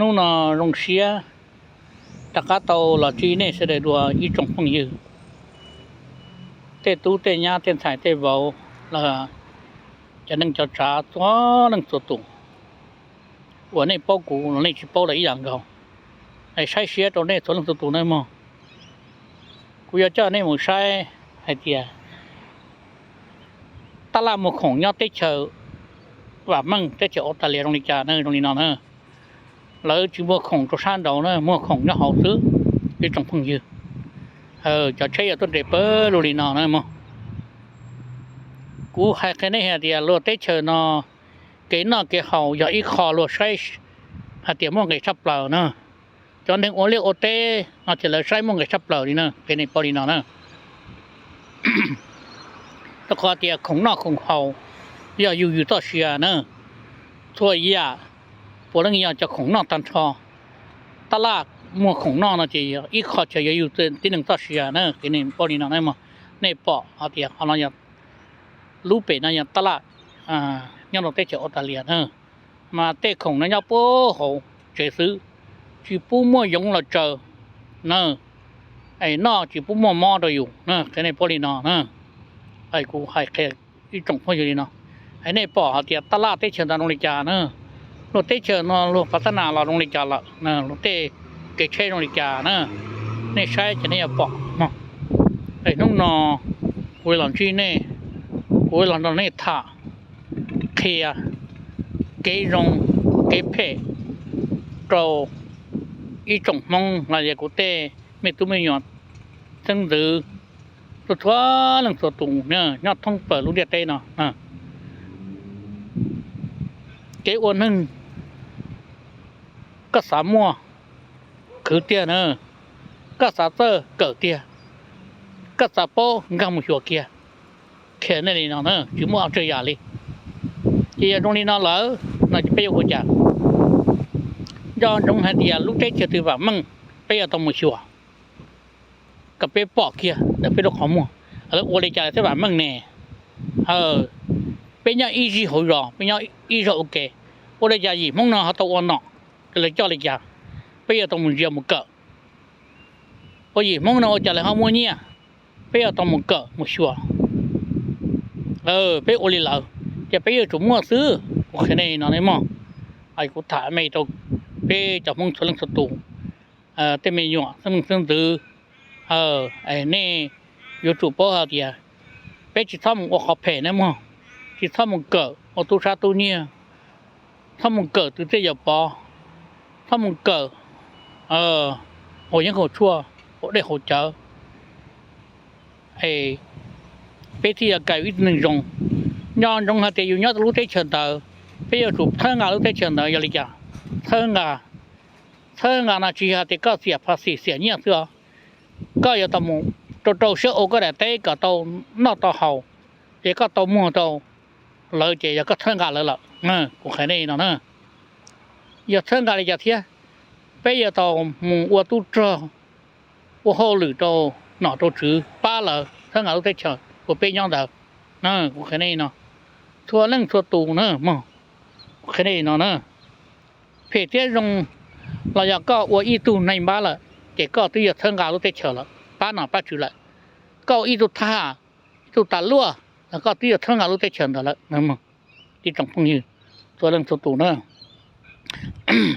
Hnub no zoo siab rov qab tau los ntsib nej sawv daws dua ib tsoom phooj ywg, tej tub tej nyab tej ntxhais tej vauv los cov neej cov tsav txhua leej txhua tus. Uas nej paub kuv los nej tsis paub los ib yam nkaus, es saib siab rau nej txhua leej txhua tus nawb mog. Kuv yuav coj nej mus saib hais tias tab laj muag khoom nyob teb chaws vam meej teb chaws Australia zoo li cas na, zoo li no na. Lawv tsis muag khoom rau sab nraud na, muag khoom nyob hauv xwb ib tsoom phooj ywg. Cov tsheb yog tuaj nres pawg lug li no na mog. Kuv hais qhia nej hais tias luag teb chaws no kev noj kev haus yog ib qho luag saib hais tias muaj nqis tshaj plaws na. Cov neeg ua liaj ua teb no ces lawv saib muaj nqis tshaj plaws li na, qhia nej paub li no na. Rau qhov tias khoom noj khoom haus yog yus yus txoj sia na. Txhua yam puav leej yog cov khoom noj tag nrho. Tab laj muag khoom noj no ces ib qho chaw yog yus tib neeg txoj sia na, qhia nej paub li no na. Nej pom hais tias qhov no yog lub pem no yog tab laj nyob rau teb chaws Australia na. Mas tej khoom no nyob puag hauv tsev xwb, tsis pub muaj yoov los tsaws na, es noj tsis pub muaj mob rau yus na, qhia nej paub li no na. Kuv hais qhia ib tsoom phooj ywg li no, es nej pom hais tias tab laj teb chaws ntawd zoo li cas na, luag teb chaws no luag pas tab nas los zoo li cas lawm, luag tej kev tsheb zoo li cas na, nej saib ces nej yuav pom no. Es hnub no kuv los ntsib nej, kuv los nrog nej tham qhia kev zoo kev phem rau ib tsoom Hmoob los yog kuv tej me tub me nyuam xeeb ntxwv, txhua leej txhua tus nyob thoob plaws lub ntiaj teb no. Kev ua neeg koj xav muaj khwv tiag na, koj xav txawj kawm tiag, koj xav paub nkag mus xyuas kiag. Qhia nej li no na, tsis muaj tsawg yam li. Ces yog zoo li no lawm no ces peb yuav ua cas? Nco ntsoov hais tias lub teb chaws twg vam meej peb yuav tau mus xyuas kom peb pom kiag ntawm peb lub qhov muag, lawv ua li cas lawv thiaj vam meej ne. Peb nyob ib zig hauv zos, peb nyob ib zog ua ke, ua li cas yim Hmoob no ho tau ua nom, lawv coj li cas? Peb yuav tau mus ntsia mus kawm. Ua yim Hmoob no ua cas lawv ho muaj nyiaj? Peb yuav tau mus kawm mus xyuas, peb ua li lawv, ces peb yuav tsum muaj xwb. Kuv qhia nej no nej mog, kuv tham me rau peb cov Hmoob txhua leej txhua tus, tej me nyuam xeeb leej xeeb ntxwv, nej yuav tsum paub hais tias peb tsis txhob mus ua qhov phem nawb mog, tsis txhob mus kawm ua tub sab tub nyiag, txhob mus kawm tus txiaj yawg pov, txhob mus kawm haus yeeb haus tshuaj, haus dej haus cawv, peb thiaj yuav kawm ib tug neeg zoo. Nco ntsoov hais tias yus nyob lub teb chaws ntawd, peb yuav tsum txhawb nqa lub teb chaws ntawd. Yog li cas txhawb nqa? Txhawb nqa no tsis yog hais tias koj xiam phas xim xiam nyiaj xwb os, koj yuav tau mus rau rau siab ua koj daim teb kom tau noj tau haus, ces koj tau muag rau lawv ces yog koj txhawb nqa lawv lawm. Kuv qhia nej no na, yog txhawb nqa li cas thiab? Peb yuav tau mus ua tub rog, ua hauj lwm rau nom rau tswv pab lawv txhawb nqa lub teb chaws uas peb nyob ntawd. Kuv qhia nej no, txhua leej txhua tus na mog, kuv qhia nej no na, phem thiab zoo los yog koj ua ib tug neeg npab lawm, ces koj twb yog txhawb nqa lub teb chaws lawm, pab nom pab tswv lawm. Koj ua ib tug thab ham, ib tug tas luaj los koj twb yog txhawb nqa lub teb chaws ntawd lawm. Ib tsoom phooj ywg txhua leej txhua tus na,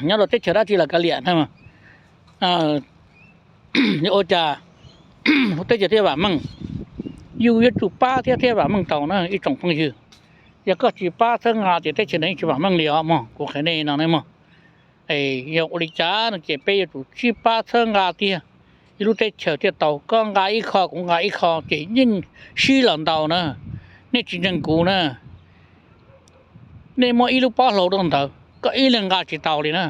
nyob rau teb chaws dab tsi los kav liam na, ua cas lub teb chaws thiaj vam meej? Yus yuav tsum pab thiab thiaj vam meej tau na ib tsoom phooj ywg. Yog koj tsis pab txhawb nqa ces teb chaws ntawd yeej tsis vam meej li os mog. Kuv qhia nej no ne mog, yog ua li cas no ces peb yuav tsum sib pab txhawb nqa tiag, ib lub teb chaws thiaj tau. Koj nqa ib qho kuv nqa ib qho ces yeej sib los ntau na. Nej tsis ntseeg kuv na, nej muab ib lub pob hlau rau ntawd, koj ib leeg nqa tsis tau li na,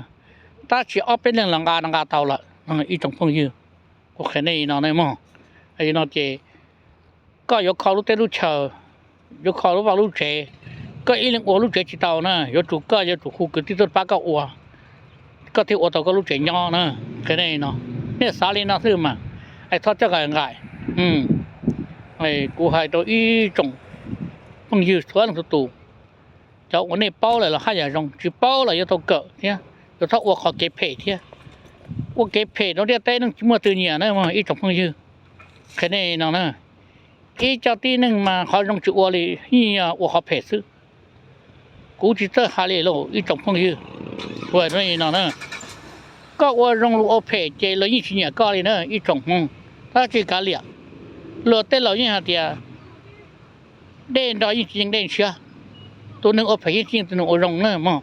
tab sis ob peb leeg los nqa no nqa tau lawm ib tsoom phooj ywg. Kuv qhia nej no ne mog, no ces koj yuav kho lub teb lub chaw, yuav kho lub vaj lub tsev, koj ib leeg ua lub tsev tsis tau na, yuav tsum koj yuav tsum hu kwv tij tuaj pab koj ua, koj thiaj ua tau koj lub tsev nyob na. Qhia nej no, nej xav li no xwb mas, es txhob coj nqaim nqaim. Kuv hais rau ib tsoom phooj ywg txhua leej txhua tus, cov uas nej paub lawm los haj yam zoo, tsis paub los yuav tau kawm thiab. Yuav txhob ua qhov kev phem thiab. Ua kev phem rau ntiaj teb neeg tsis muaj twg nyiam na mog ib tsoom phooj ywg. Qhia nej no na, ib co tib neeg mas qhov zoo tsis ua li, yeej yog ua qhov phem xwb. Kuv tsis txawj hais li lauj ib tsoom phooj ywg. Ua no na, koj ua zoo los ua phem ces luag yeej tsis nyiam koj li na ib tsoom Hmoob. Tab sis kav liam, luag tej laus yeej hais tias dej nro yeej tsis yeej dej ntshiab, tus neeg ua phem yeej tsis yeej tus neeg ua zoo na mog.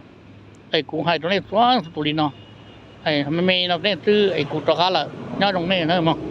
Es kuv hais rau nej txhua tus li no, me me no nej twb es kuv rov qab lawm, nyob zoo nej na mog.